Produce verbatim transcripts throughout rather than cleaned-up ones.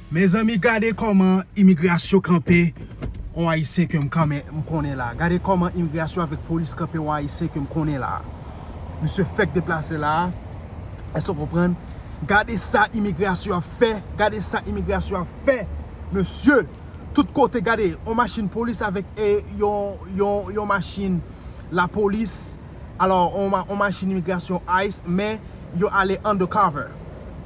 Mezanmi, gade kòman imigrasyon kanpe yon Ayisyen ke m kanmen, m konnen la. Gade kòman imigrasyon avèk polis kanpe yon Ayisyen ke m konnen la. Misye fèk deplase la. Èske w konprann? Gade sa imigrasyon ap fè. Gade sa imigrasyon ap fè. Mesye, tout kote, gade, yon machin polis avèk, e, yon, yon, yon machin lapolis. Alò, yon ma-, yon machin imigrasyon ice, men yo ale undercover.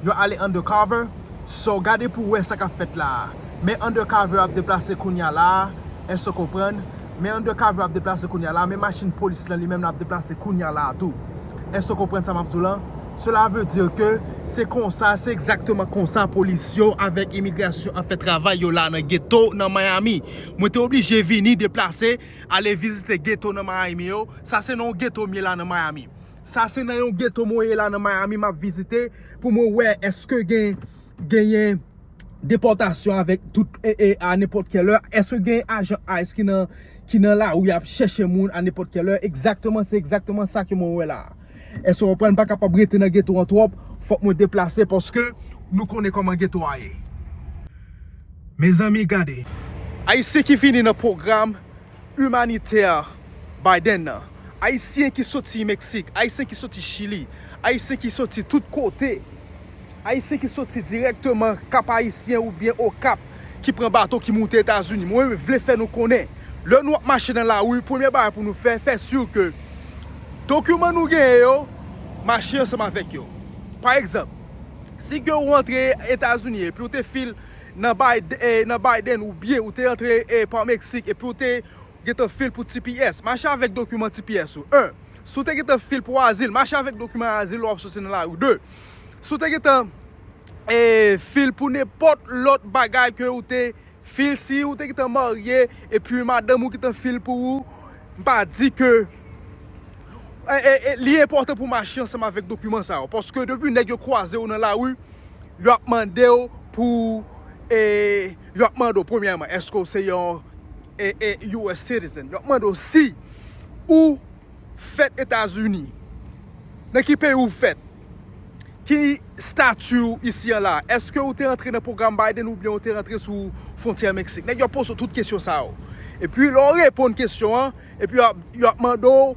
Yo ale undercover. So, gade pou w wè sa k ap fèt la a. Men undercover ap deplase kounye a la a. Èske w konprann? Men undercover ap deplase kounye a la a. Men machin polis lan li menm l ap deplase kounye a la a tou. Èske w konprann sa m ap di w lan? Cela veut dire que se konsa, se egzakteman konsa polis yo avèk imigrasyon ap fè travay yo la nan geto nan Miami. Mwen te oblije vini deplase, ale vizite geto nan Miami yo. Sa se nan yon geto m ye la nan Miami. Sa se nan yon geto mwen ye la nan Miami m ap vizite pou mwen wè èske gen, genyen depòtasyon avèk tout, e, e, a nenpòt kèlè. Èske gen ajan ice ki nan, ki nan lari ap chèche moun a nenpòt kèlè? Egzakteman, se egzakteman sa ke mwen wè la. Èske w konprann? M pa kapab rete nan geto an twòp, fòk mwen deplase paske nou konnen kòman geto a ye. Mezanmi, gade. Ayisyen ki vini nan pwogram imanitè Biden nan. Ayisyen ki soti Meksik, Ayisyen ki soti Chili, Ayisyen ki soti tout kote, Ayisyen ki soti dirèkteman Kap Ayisyen oubyen Okap, ki pran bato ki moute Etazini. Mwen vle fè nou konnen, lè nou ap mache nan lari, premye bagay pou nou fè, fè si ke dokiman nou genyen yo mache ansanm avèk yo. Pa egzanp, si ke ou antre Etazini epi ou te fil nan Biden, eh, nan Biden oubyen ou te antre, eh, pa Meksik epi ou te gentan fil pou T P S, mache avèk dokiman T P S ou. En. Si w te gentan fil pou azil, mache avèk dokiman azil lè w ap soti nan lari. De. Si w te gentan, eh, fil pou nenpòt lòt bagay ke ou te fil, si ou te gentan marye epi madanm ou gentan fil pou ou, m pa di ke, eh, eh, eh, li enpòtan pou w mache ansanm avèk dokiman sa yo. Paske depi nèg yo kwaze w nan lari, yo ap mande w pou, e, yo ap mande w, premyèman, èske w se yon, e, e, U S citizen? Yo ap mande w si ou fèt Etazini. Nan ki peyi ou fèt? Ki stati w isi an la? Èske ou te rantre nan pwogram Biden oubyen ou te rantre sou fwontyè Meksik? Nèg yo ap poze w tout kesyon sa yo. Epi lè w reponn kesyon an, epi yo ap, yo ap mande w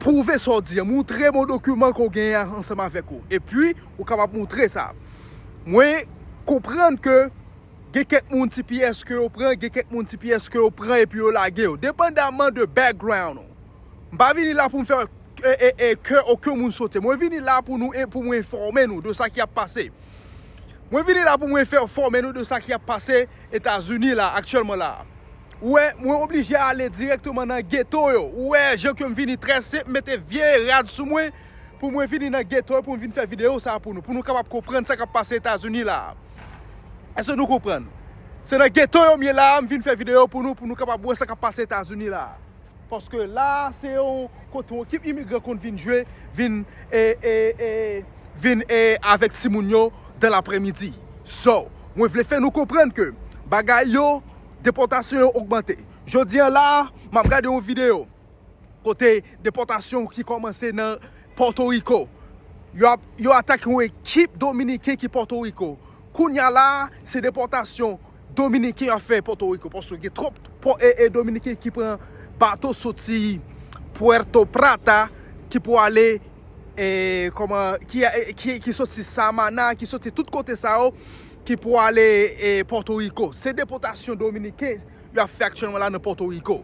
pwouve sa w di an, moutre bon dokiman ke w genyen ansanm avèk ou. Epi, ou kapab moutre sa. Mwen konprann ke gen kèk moun T P S ke yo pran, gen kèk moun T P S ke yo pran epi yo lage yo. Depandaman de background ou. M pa vini la pou m fè, e, e, e, kè okenn moun sote. Mwen vini la pou nou, e, pou mwen enfòme nou de sa ki ap pase. Mwen vini la pou mwen fè enfòme nou de sa ki ap pase Etazini la, aktyèlman la. Ou wè, mwen oblije ale dirèkteman nan geto yo. Ou wè, jan ke m vini trè senp, m mete vye rad sou mwen, pou mwen vini nan geto yo, pou m vin fè videyo sa a pou nou, pou nou kapab konprann sa k ap pase Etazini la. Èske nou konprann? Se nan geto yo m ye la, m vin fè videyo pou nou, pou nou kapab wè sa k ap pase Etazini la. Paske la, se yon kote yon ekip imigran konn vin jwe, vin, e, e, e, vin, e, avèk timoun yo dan laprèmidi. So, mwen vle fè nou konprann ke bagay yo, depòtasyon yo ogmante. Jodi an la, m ap gade yon videyo kote depòtasyon ki kòmanse nan Pòtoriko. Yo ap, yo atake yon ekip dominiken ki Pòtoriko. Kounye a la, se depòtasyon dominiken yo ap fè Pòtoriko, paske gen twòp pò-, e, e, dominiken ki pran bato soti Puerto Plata, ki pou ale, e, kòman, ki, e, ki, ki soti Samana, ki soti tout kote sa yo, ki pou ale, e, Pòtoriko. Se depòtasyon dominiken yo ap fè aktyèlman la nan Pòtoriko.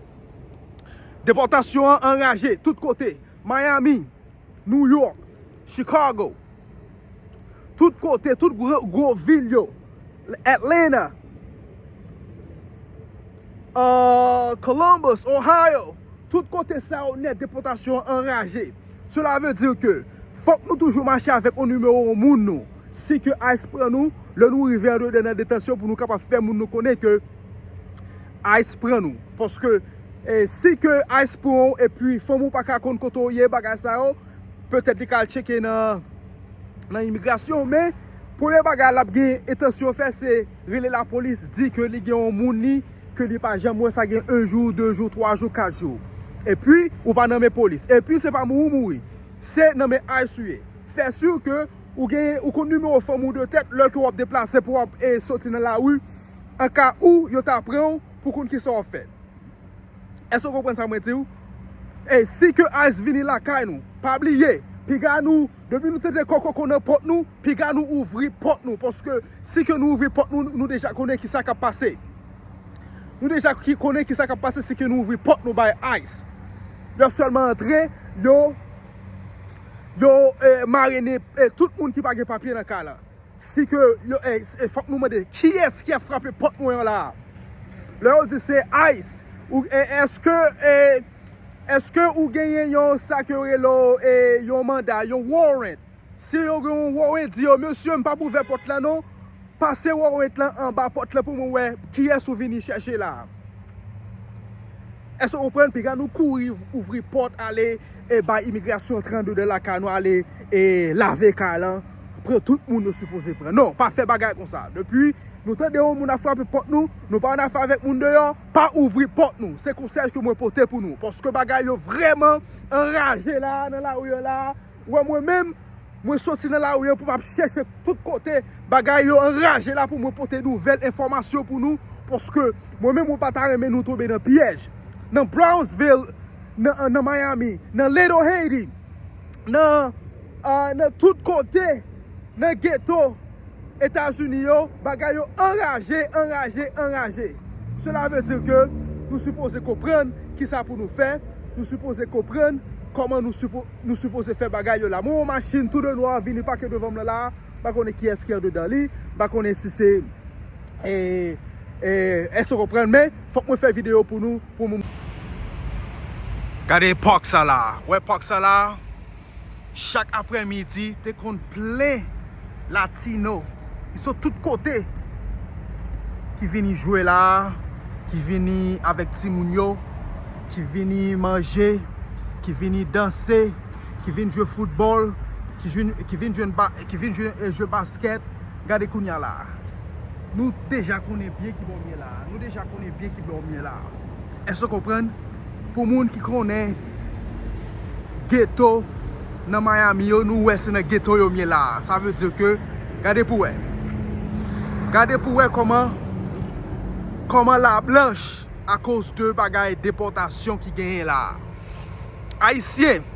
Depòtasyon an anraje tout kote. Miami, New York, Chicago, tout kote, tout gwo, gwo vil yo, Atlanta, uh, Columbus, Ohio, tout kote sa yo nèt depòtasyon an anraje. Cela veut dire que fòk nou toujou mache avèk yon nimewo moun nou. Si ke ice pran nou, lè nou rive andedan nan detansyon pou nou kapab fè moun nou konnen ke ice pran nou. Paske, e, si ke ice pran w epi fanmi w pa ka konn kote w ye, bagay sa yo, petèt li ka al tcheke nan, nan imigrasyon, men premye bagay l ap gen entansyon fè, se rele lapolis, di ke li gen yon moun li, ke li pa janm wè sa gen en jou, de jou, twa jou, kat jou. Epi, ou pa nan men polis. Epi, se pa mouri w mouri. Se nan men ice ou ye. Fè si ke Ou gen, ou konn nimewo fanm ou de tèt, lè ke w ap deplase pou w ap e, soti nan lari, an ka ou yo ta pran w, pou konn kisa w ap fè. Èske w konprann sa mwen di w? E si ke ICE vini lakay nou, pa bliye, piga nou, depi nou tande kokoko nan pòt nou, piga nou ouvri pòt nou. Paske si ke nou ouvri pòt nou, nou deja konnen kisa k ap pase. Nou deja ki konnen kisa k ap pase si ke nou ouvri pòt nou bay ICE. Yo sèlman antre, yo, yo e, marene e, tout moun ki pa gen papye nan kay la. Si ke yo, e, e, fòk nou mande, kiyès ki ap frape pòt mwen an la? Lè yo di se ICE, ou, e, èske, e, èske ou genyen yon sa ke yo rele, e, yon manda, yon warrant? Si yo gen yon warrant, di yo, mesye, m p ap ouvè pòt la non, pase warrant lan anba pòt la pou mwen wè kiyès ou vini chèche la. Èske w konprann? Piga nou kouri ouvri pòt, ale e bay imigrasyon antre anndedan lakay nou, ale e lave kay lan, pran tout moun yo sipoze pran. Non, pa fè bagay konsa. Depi nou tande yon moun ap frape pòt nou, nou pa annafè avèk moun deyò, pa ouvri pòt nou. Se konsèy ke mwen pote pou nou. Paske bagay yo vrèman anraje la, nan lari an la. Wè mwen menm, mwen soti nan lari an pou m ap chèche tout kote. Bagay yo anraje la pou mwen pote nouvèl enfòmasyon pou nou. Paske mwen menm, mwen pa ta renmen nou tonbe nan pyèj. Nan Brownsville, nan, nan Miami, nan Little Haiti, nan, ah, nan tout kote, nan geto Etazini yo, bagay yo anraje, anraje, anraje. Cela veut dire que nou sipoze konprann kisa pou nou fè, nou sipoze konprann kòman nou sipo-, nou sipoze fè bagay yo la. Mwen wè yon machin tou de nwa vini pake devan m lan la, m pa konnen kiyès ki andedan li, m pa konnen si se, e, e, èske w konprann, men fòk mwen fè videyo pou nou, pou mwen. Gade park sa la, wè park sa la, chak aprèmidi te konn plen Latino. Li sot tout kote. Ki vini jwe la, ki vini avèk timoun yo, ki vini manje, ki vini danse, ki vin jwe foutbòl, ki vin, ki vin jwe ba-, ki vin jwe, eh, jwe baskèt. Gade kounye a la. Nou deja konnen byen ki bò m ye la. Nou deja konnen byen ki bò m ye la. Èske w konprann? Pou moun ki konnen geto nan Miami yo, nou wè se nan geto yo m ye la. Sa vle di ke, gade pou wè. Gade pou wè kòman, kòman la blanch akoz de bagay depòtasyon ki genyen la. Ayisyen,